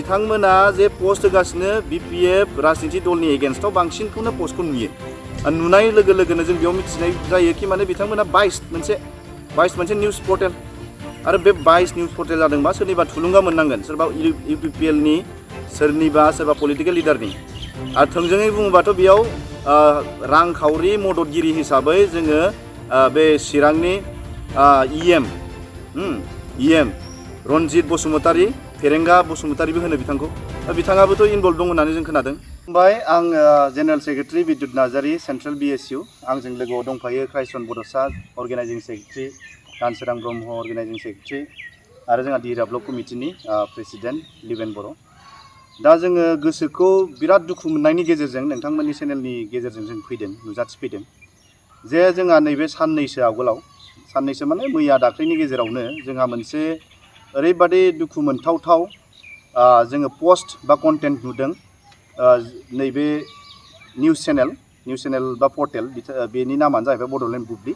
बिथांमोना जे पोस्ट होगासिनो BPF राजनीति दलनि एगेन्स्टआव बांसिनखौनो पोस्टखौ नुयो नुनाय लोगो लोगोनो जों बेयाव मिथिनाय जायो कि माने बिथांमोना 22 मोनसे निउज पर्टेल आरो बे 22 निउज पर्टेल जादोंबा सोरनिबा थुलुंगा मोननांगोन सोरबा UPPL नि सोरनिबा पलिटिकेल लिडारनि आरो थोंजोङै बुङोबाथ' बेयाव रांखावरि मददगिरि हिसाबै जोङो बे चिरांनि EM रनजित बसुमतारी फेरेंगा बसुमतारीबो होनो बिथांखौ बिथाङाबोथ' इनभल्भ दं होननानै जों खोनादों। ओमफ्राय आं general secretary Bidyut Narzary central BSU आंजों लोगोआव दंफायो क्राइस्टन बड'सा अर्गेनाइजिं सेक्रेटारि दानसोरां ब्रह्म अर्गेनाइजिं सेक्रेटारि आरो जोंहा दिहिरा ब्लक कमिटिनि प्रेसिडेन्ट लिबेन बर'। दा जोङो गोसोखौ बिराद दुखु मोननायनि गेजेरजों नोंथांमोननि चेनेलनि गेजेरजों जों फैदों नुजाथिफैदों जे जोंहा नैबे साननैसो आगोलाव साननैसो माने मैया दाख्लैनि गेजेरावनो जोंहा मोनसे ओरैबादि दुखु मोनथावथाव जोङो पोस्ट बा कन्टेन्ट नुदों नैबे निउज चेनेल बा पर्टेल बेनि नामानो जाहैबाय बड'लेण्ड बुब्लि।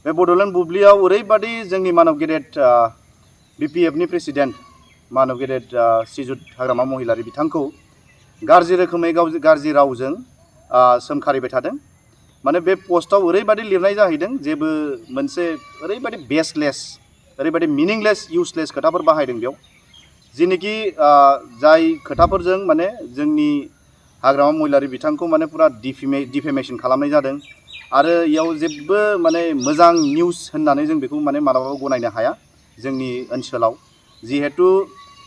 बे बड'लेण्ड बुब्लियाव ओरैबादि जोंनि मानब गेदेर BPF नि प्रेसिडेन्ट मानब गेदेर श्रीजुत हाग्रामा महिलारी बिथांखौ गाज्रि रोखोमै गाज्रि रावजों सोमखारिबाय थादों। माने बे पोस्टआव ओरैबादि लिरनाय जाहैदों जेबो मोनसे ओरैबादि बेसलेस ओरैबादि मिनिंलेस इउसलेस खोथाफोर बाहायदों बेयाव जेनेखि जाय खोथाफोरजों माने जोंनि हाग्रामा महिलारी बिथांखौ माने पुरा डिफेमेशन खालामनाय जादों आरो इयाव जेबो माने मोजां निउस होननानै जों बेखौ माने मालाबाबो गनायनो हाया जोंनि ओनसोलाव जिहेतु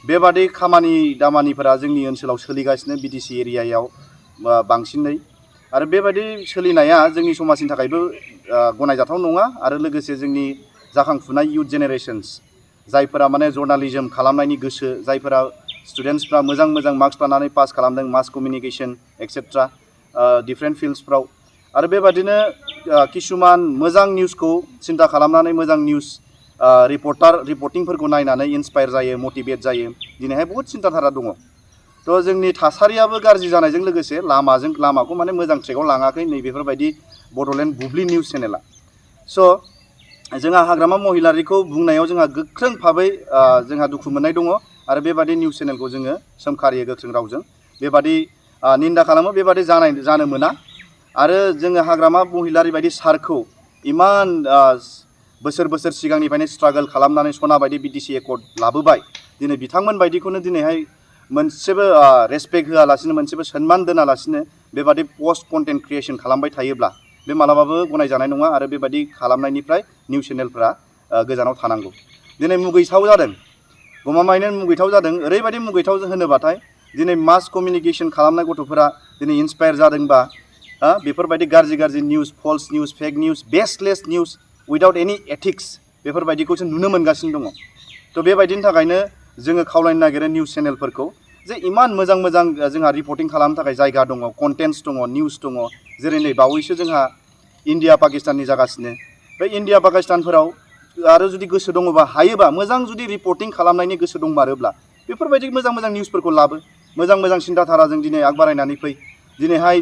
बेबादि खामानि दामानिफोरा जोंनि ओनसोलाव सोलिगासिनो BTC एरियायाव बांसिनै आरो बेबादि सोलिनाया जोंनि समाजनि थाखायबो गनायजाथाव नङा आरो लोगोसे जोंनि जाखांफुनाय इयुथ जेनेरेशन्स जायफोरा माने जर्नालिज्म खालामनायनि गोसो जायफोरा स्टुडेन्टसफ्रा मोजां मार्क्स लानानै पास खालामदों मास कमिउनिकेशन एक्सेट्रा डिफरेन्ट फिल्ड्सफ्राव आरो बेबादिनो किसुमान मोजां निउसखौ सिन्था खालामनानै मोजां निउस रिपर्टिंफोरखौ नायनानै इन्सपायार जायो मटिभेट जायो दिनैहाय बहुत सिन्थाधारा दङ। थ' जोंनि थासारियाबो गाज्रि जानायजों लोगोसे लामाखौ माने मोजां ट्रेकआव लाङाखै नैबेफोरबायदि बड'लेण्ड बुब्लि निउज चेनेला। स' जोंहा हाग्रामा महिलारीखौ बुंनायाव जोंहा गोख्रों भाबै जोंहा दुखु मोननाय दङ आरो बेबादि निउज चेनेलखौ जोङो सोमखारियो गोख्रों रावजों बेबादि निन्दा खालामो बेबादि जानो मोना आरो जोङो हाग्रामा महिलारी बायदि सारखौ इमान बोसोर सिगांनिफ्रायनो स्ट्रागल खालामनानै सना बायदि BTC एकर्ड लाबोबाय दिनै बिथांमोन बायदिखौनो दिनैहाय मोनसेबो रेसपेक्ट होआलासिनो मोनसेबो सन्मान दोनालासिनो बेबादि पोस्ट कन्टेन्ट क्रिएशन खालामबाय थायोब्ला बे मालाबाबो गनायजानाय नङा आरो बेबादि खालामनायनिफ्राय निउज चेनेलफ्रा गोजानाव थानांगौ। दिनै मुगैथाव जादों गमामायैनो मुगैथाव जादों ओरैबायदि मुगैथाव होनोबाथाय दिनै मास कमिउनिकेशन खालामनाय गथ'फोरा दिनै इन्सपायार जादोंबा बेफोरबायदि गाज्रि निउज फल्स निउज फेक निउज बेसलेस निउज उइदाउट एनि एथिक्स बेफोरबायदिखौसो नुनो मोनगासिनो दङ। थ' बेबायदिनि थाखायनो जोङो खावलायनो नागिरो निउज चेनेलफोरखौ जे इमान मोजां जोंहा रिपर्टिं खालामनो थाखाय जायगा दङ कन्टेन्ट्स दङ निउज दङ जेरै नै बावैसो जोंहा इन्डिया पाकिस्ताननि जागासिनो बे इन्डिया पाकिस्तानफोराव आरो जुदि गोसो दङबा हायोबा मोजां जुदि रिपर्टिं खालामनायनि गोसो दंमारोब्ला बेफोरबायदि मोजां निउसफोरखौ लाबो मोजां सिन्थाधाराजों दिनै आगबारायनानै फै दिनैहाय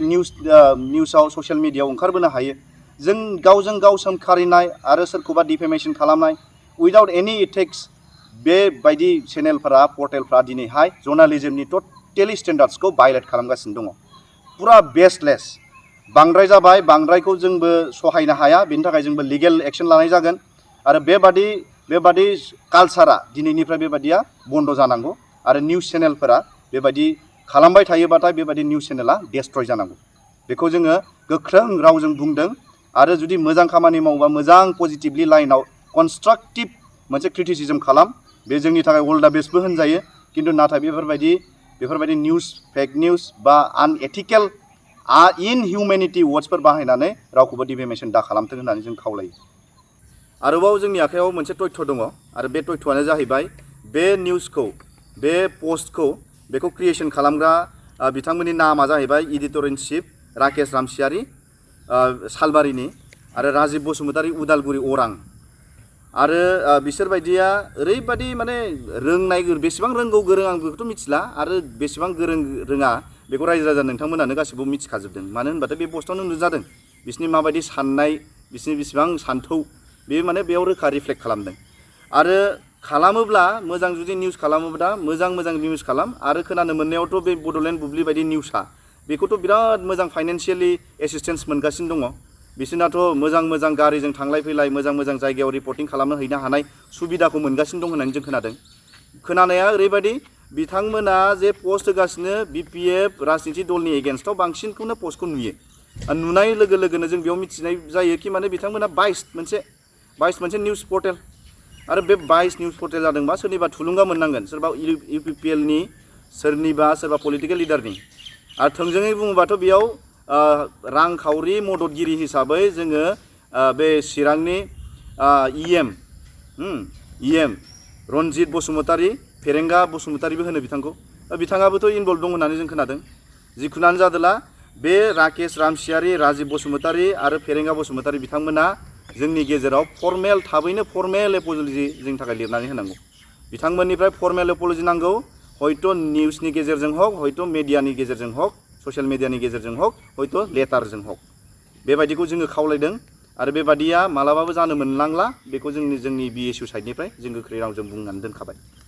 निउसाव ससियेल मिडियायाव ओंखारबोनो हायो जों गावजों गाव सोमखारिनाय आरो सोरखौबा डिफेमेशन खालामनाय उइदाउट एनि इथिक्स बेबायदि चेनेलफोरा पर्टेलफ्रा दिनैहाय जर्नालिज्मनि टटेलि स्टेन्डार्ड्सखौ भायलेट खालामगासिनो दङ पुरा बेसलेस बांद्राय जाबाय बांद्रायखौ जोंबो सहायनो हाया बेनि थाखाय जोंबो लिगेल एक्शन लानाय जागोन आरो बेबादि कालचारा दिनैनिफ्राय बेबादिया बन्द जानांगौ आरो निउज चेनेलफोरा बेबायदि खालामबाय थायोबाथाय बेबायदि निउज चेनेला डेस्ट्रय जानांगौ बेखौ जोङो गोख्रों रावजों बुंदों आरो जुदि मोजां खामानि मावोबा मोजां पजिटिभलि लाइनाव कनस्ट्राक्टिभ मोनसे क्रिटिसिजम खालाम बे जोंनि थाखाय अल दा बेस्टबो होनजायो किन्तु नाथाय बेफोरबायदि निउज फेक निउज बा आनएथिकेल इनहिउमेनिटी वर्ड्सफोर बाहायनानै रावखौबो डिफेमेशन दा खालामथों होननानै जों खावलायो। आरोबाव जोंनि आखायाव मोनसे तथ्य दङ आरो बे तथ्यआनो जाहैबाय बे निउजखौ बे पस्टखौ बेखौ क्रिएशन खालामग्रा बिथांमोननि नामा जाहैबाय एडिटर इन चिफ राकेश रामसियारि सालबारिनि आरो राजिब बसुमतारी उदालगुरि अरां आरो बिसोर बायदिया ओरैबादि माने रोंनाय बेसेबां रोंगौ गोरों आं बेखौथ' मिथिला आरो बेसेबां गोरों रोङा बेखौ रायजो राजा नोंथांमोनानो गासिबो मिथिखाजोबदों मानो होनबाथाय बे पस्टआवनो नुजादों बिसोरनि माबायदि साननाय बिसोरनि बेसेबां सान्थौ बे माने बेयाव रोखा रिफ्लेक्ट खालामदों आरो खालामोब्ला मोजां जुदि निउस खालामोब्ला मोजां निउस खालाम आरो खोनानो मोननायावथ' बे बड'लेण्ड बुब्लि बायदि निउसआ बेखौथ' बिराद मोजां फाइनान्सियेलि एसिस्टेन्स मोनगासिनो दङ बिसोरनाथ' मोजां गारिजों थांलाय फैलाय मोजां जायगायाव रिपर्टिं खालामनो हैनो हानाय सुबिदाखौ मोनगासिनो दं होननानै जों खोनादों खोनानाया ओरैबायदि बिथांमोना जे पस्ट होगासिनो BPF राजनिति दलनि एगेन्स्टआव बांसिनखौनो पस्टखौ नुयो नुनाय लोगो लोगोनो जों बेयाव मिथिनाय जायो कि माने बिथांमोना 22 मोनसे निउस पर्टेल आरो बे 22 निउस पर्टेल जादोंबा सोरनिबा थुलुंगा मोननांगोन सोरबा UPPL नि सोरनिबा पलिटिकेल लिडारनि आरो थोंजोङै बुङोबाथ' बेयाव रांखावरि मददगिरि हिसाबै जोङो बे चिरांनि EM रनजित बसुमतारी फेरेंगा बसुमतारीबो होनो बिथांखौ बिथाङाबोथ' इनभल्भ दं होननानै जों खोनादों जिखुनुआनो जादोला बे राकेश रामसियारि राजीब बसुमतारी आरो फेरेंगा बसुमतारी बिथांमोना जोंनि गेजेराव थाबैनो फर्मेल एप'लजि जोंनि थाखाय लिरनानै होनांगौ बिथांमोननिफ्राय फर्मेल एप'लजि नांगौ हयथ' निउसनि गेजेरजों हक हयथ' मिडियानि गेजेरजों हक ससियेल मिडियानि गेजेरजों हक हयथ' लेटारजों हक बेबायदिखौ जोङो खावलायदों आरो बेबादिया मालाबाबो जानो मोननांला बेखौ जोंनि BSU साइडनिफ्राय जों गोख्रै रावजों बुंनानै दोनखाबाय।